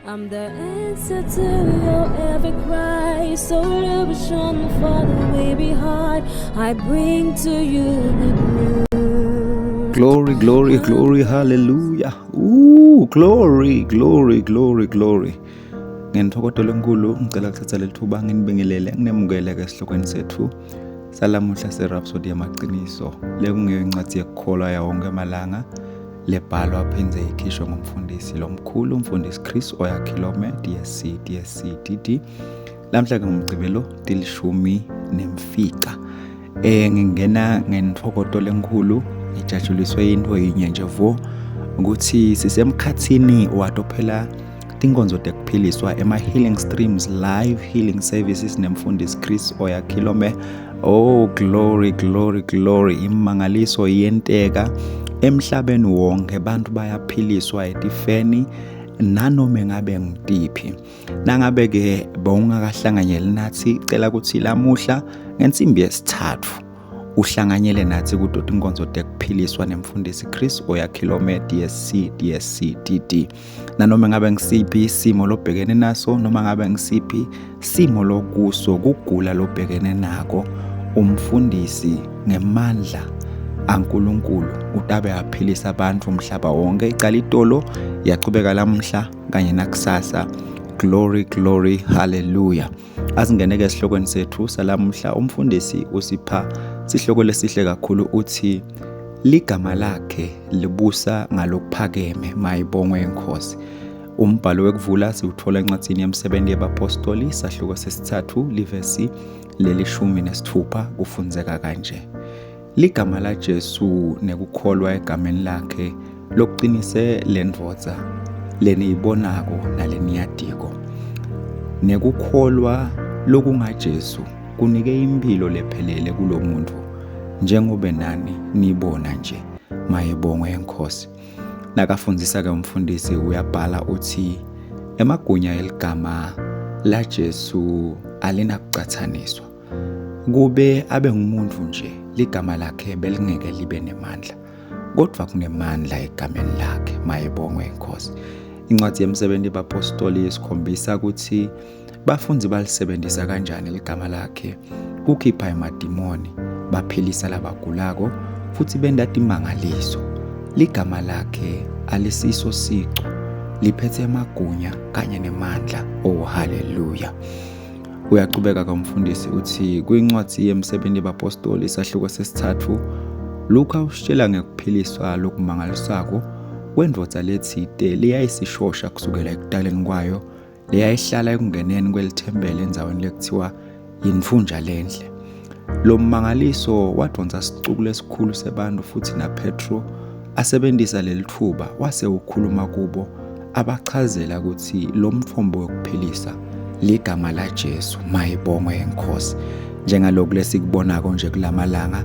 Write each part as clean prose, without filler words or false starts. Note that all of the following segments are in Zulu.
I'm the answer to your every cry, solution for the weary heart. I bring to you good news. Glory, glory, glory, hallelujah. Ooh, glory, glory, glory, glory. Ngenthokozo lenkulu ngicela kuthatha leli thuba nginibingelele nginemukele ke esihlokweni sethu salamuhla seRhapsody yamaqiniso lekungeyo incwadi yekukholwa yawonke amalanga lebhalwa phindze ikhishwe ngumfundisi lomkhulu umfundisi Chris Oyakhilome DSc DSc DD. Lamhla ke ngumgcibelo 15. Ngingena ngenthokoto lenkulu ngijatshuliswe into yinye nje vo ukuthi sisemkhathini wato phela tinkonzo tekuphiliswa ema healing streams live healing services nemfundisi Chris Oyakhilome. Oh glory, glory, glory. Imangaliso iyenteka emhlabeni wonke, bantu bayaphiliswa etifeni nanoma ngabe ngitiphi. Nangabe ke bowungakahlanganyeli nathi, cela ukuthi lamuhla ngensimbi yesithathu uhlanganyele nathi kuto tinkonzo tekuphiliswa nemfundisi Chris Oyakhilome DSc DSc DD. Nanoma ngabe ngisiphi isimo lobhekene naso, noma ngabe ngisiphi simo lokuso kugula lobhekene nako, umfundisi ngemandla aNkulunkulu utabe aphilisa abantu umhlaba wonke. Icala itolo yachubeka lamhla kanye nakusasa. Glory, glory, hallelujah. Asingeneke esihlokweni sethu salamuhla. Umfundisi usipha sihloko lesihle kakhulu, uthi ligama lakhe libusa ngalokuphakeme, mayibongwe inkosi. Umbhalo wekuvula siwuthola encwadini yemsebenzi yebapostoli sahluko sesithathu livesi leli-16, kufundzeka kanje: ligama laJesu nekukholwa egameni lakhe lokuqinise lendvodza leniyibonako naleniyadiko. Nekukholwa lokungaJesu kunike impilo lephelele kulomuntu njengobe nani nibona nje, mayibongwe inkosi. Nakafundzisa ke umfundisi uyabhala uthi emagunya eligama laJesu alinakucathaniswa. Kube abe ngumuntu nje ligama lakhe belingeke libe nemandla, kodwa kunemandla egameni lakhe, mayibongwe inkosi. Incwadi yemsebenzi bapostoli isikhombisa ukuthi bafundi balisebenzisa kanjani ligama lakhe kukhipha emadimoni, baphilisa labagulako futhi benta timangaliso. Ligama lakhe alisiso sicu, liphethe emagunya kanye nemandla. Oh hallelujah. Uyachubeka kamfundisi uthi kwincwadi yemsebenzi bapostoli isahluko sesithathu Luka usitshela ngekuphiliswa lokumangalisako kwendvodza letsite leyayisishosha kusukela ekutaleni kwayo, leyayihlala ekungeneni kwelithempeli endzaweni lekuthiwa yinfunja lenhle. Lo mmangaliso wadonsa sicuku lesikhulu sebantu futhi naPetro asebenzisa leli thuba wase ukhuluma kubo abachazela ukuthi lo mthombo wokuphilisa ligama laJesu, mayibongwe inkosi. Njengaloku lesikubonako nje kulamalanga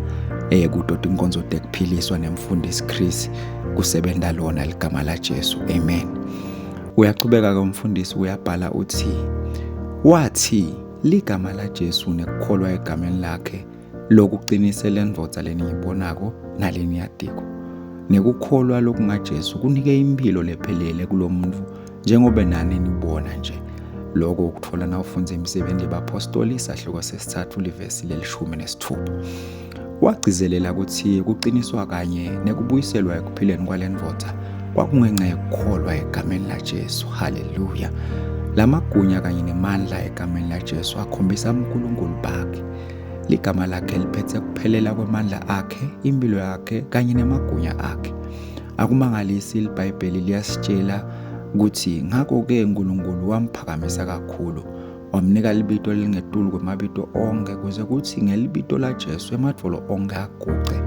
kuto tinkonzo tekuphiliswa nemfundisi Chris kusebenta lona ligama laJesu. Amen. Uyachubeka ke umfundisi uyabhala uthi wathi ligama laJesu nekukholwa egameni lakhe lokuqinise lendvodza leniyibonako naleniyadiko. Nekukholwa lokungaJesu kunike impilo lephelele kulomuntu njengobe nani nibona nje. Lokho ukuthola nawufundza imisebenzi yebapostoli sahluko sesithathu livesi leli-16. Wagcizelela ukuthi kuqiniswa kanye nekubuyiselwa ekuphileni kwalendvodza kwakungenxa yekukholwa egameni laJesu. Haleluya. Lamagunya kanye nemandla egameni laJesu akhombisa uNkulunkulu bakhe. Ligama lakhe liphethe kuphelela kwemandla akhe, impilo yakhe kanye nemagunya akhe. Akumangalisi iBhayibheli liyasitshela ukuthi ngakho-ke uNkulunkulu wamphakamisa kakhulu, wamnika libito elingetulu kwemabito onke, kuze kuthi ngelibito laJesu emadvolo onke aguce,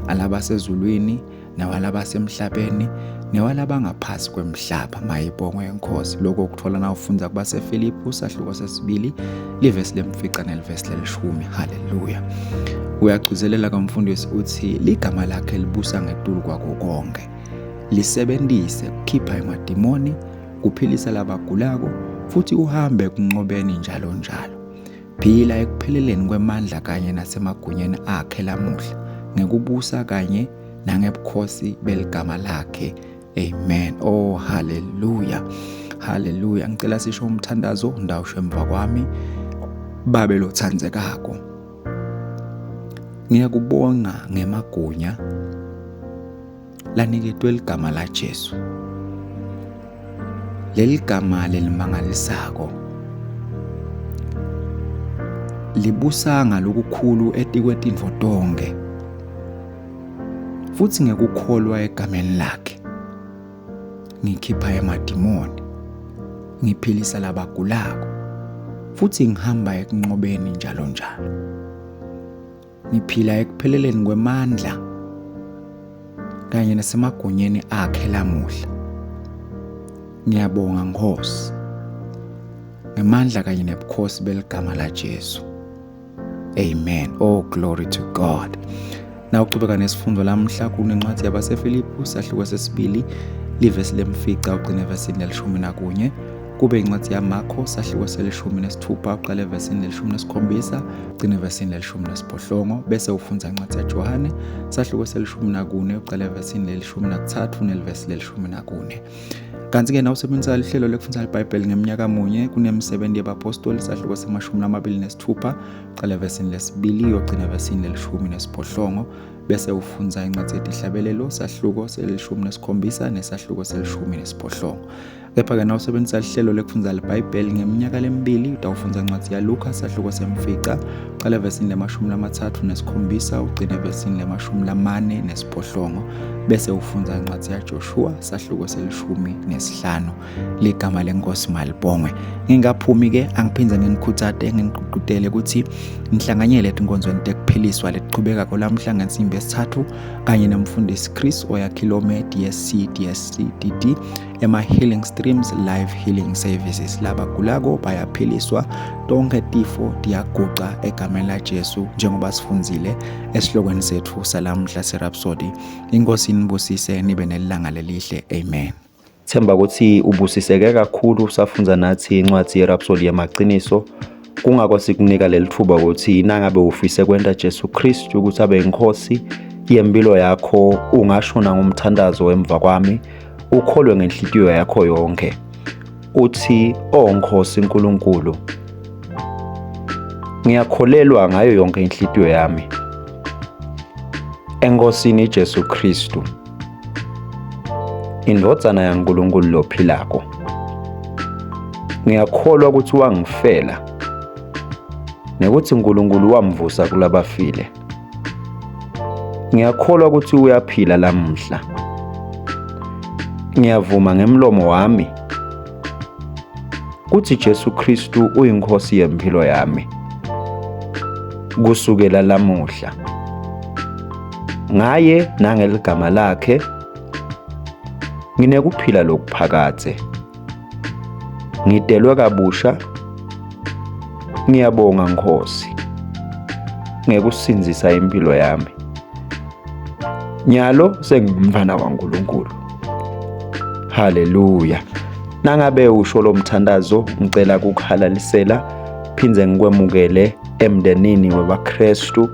alabasezulwini nawalabasemhlabeni newalabangaphasi kwemhlaba, mayibongwe inkosi. Lokho ukuthola nawufundza kubaseFilipu sahluko sesibili livesi lemfica nelivesi lelishumi. Haleluya. Uyagcizelela kamfundisi uthi ligama lakhe libusa ngetulu kwako konke, lisebenzise kukhipha emadimoni, kuphilisa labagulako futhi uhambe ekunqobeni njalo njalo. Phila ekupheleleni kwemandla kanye nasemagunyeni akhe lamuhla ngekubusa kanye nangebukhosi beligama lakhe. Amen. Oh hallelujah. Haleluya. Ngicela sisho umthandazo ndawusho emva kwami. Babe lothandzekako, ngiyakubonga ngemagunya laniketwe ligama laJesu. Leli gama lelimangalisako libusa ngalokukhulu etikwetintfo tonkhe futsi ngekukholwa egameni lakhe ngikhipha emadimoni, ngiphilisa labagulako futsi ngihamba ekunqobeni njalo njalo. Ngiphila ekupheleleni kwemandla kanye nasemagunyeni akhe lamuhla. Ngiyabonga Nkosi ngemandla kanye nebukhosi beligama laJesu. Amen. Oh, glory to God. Nawuchubeka nesifundo lamhla kunencwadi yabaseFilipu sahluko sesibili livesi lemfica ugcine evesini lelishumi nakunye kube incwadi yaMarko sahluko selishumi nesithupha uqale evesini lelishumi nesikhombisa ugcine evesini lelishumi nesiphohlongo bese ufundza incwadi yaJohane sahluko selishumi nakune uqale evesini lelishumi nakuthathu nelivesi lelishumi nakune. Kanti-ke nawusebenzisa lihlelo lekufundza liBhayibheli ngemnyaka munye kunemsebenzi yebapostoli sahluko semashumi lamabili nesithupha qala evesini lesibili uyogcina evesini lelishumi nesiphohlongo bese ufundza incwadi yetihlabelelo sahluko selishumi nesikhombisa nesahluko selishumi nesiphohlongo. Kepha-ke nawusebenzisa lihlelo lekufundza liBhayibheli ngeminyaka lemibili utawufundza incwadi yaLuka sahluko semfica qala evesini lemashumi lamathathu nesikhombisa ugcine evesini lemashumi lamane nesiphohlongo bese ufundza incwadi yaJoshua sahluko selishumi nesihlanu. Ligama lenkosi malibongwe. Ngingaphumi ke angiphindze nginikhuthate nginigqugqutele ukuthi nihlanganyele etinkonzweni tekuphiliswa letichubekako lamhla ngensimbi yesithathu kanye nemfundisi Chris Oyakhilome DSC DSC DD ema-Healing Streams Live Healing Services. Labagulako bayaphiliswa, tonke tifo tiyaguca egameni laJesu njengoba sifundzile esihlokweni setfu salamhla seRhapsody. Inkosi inibusise nibe nelilanga lelihle. Amen. Themba ukuthi ubusiseke kakhulu usafundza nathi incwadi yeRhapsody yamaqiniso. Kungako sikunika leli thuba ukuthi nangabe ufise kwenta Jesu Kristu ukuthi abe inkosi yempilo yakho, ungasho nangomthandazo emva kwami, ukholwe ngenhlitiyo yakho yonke. Uthi, "O Nkosi uNkulunkulu, ngiyakholelwa ngayo yonke inhlitiyo yami eNkosini Jesu Kristu, indvodzana yaNkulunkulu lophilako. Ngiyakholwa ukuthi wangifela nekuthi uNkulunkulu wamvusa kulabafile. Ngiyakholwa ukuthi uyaphila lamuhla. Ngiyavuma ngemlomo wami kuthi Jesu Kristu uyinkosi yempilo yami kusukela lamuhla. Ngaye nangeligama lakhe nginekuphila lokuphakadze. Ngidelwe kabusha. Ngiyabonga Nkosi ngekusindzisa impilo yami. Nyalo sengumntwana waNkulunkulu. Haleluya. Nangabe usho lo mthandazo, ngicela kukuhalalisela phindze ngikwemukele emndenini webaKristu.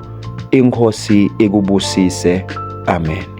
Inkosi ikubusise. Amen.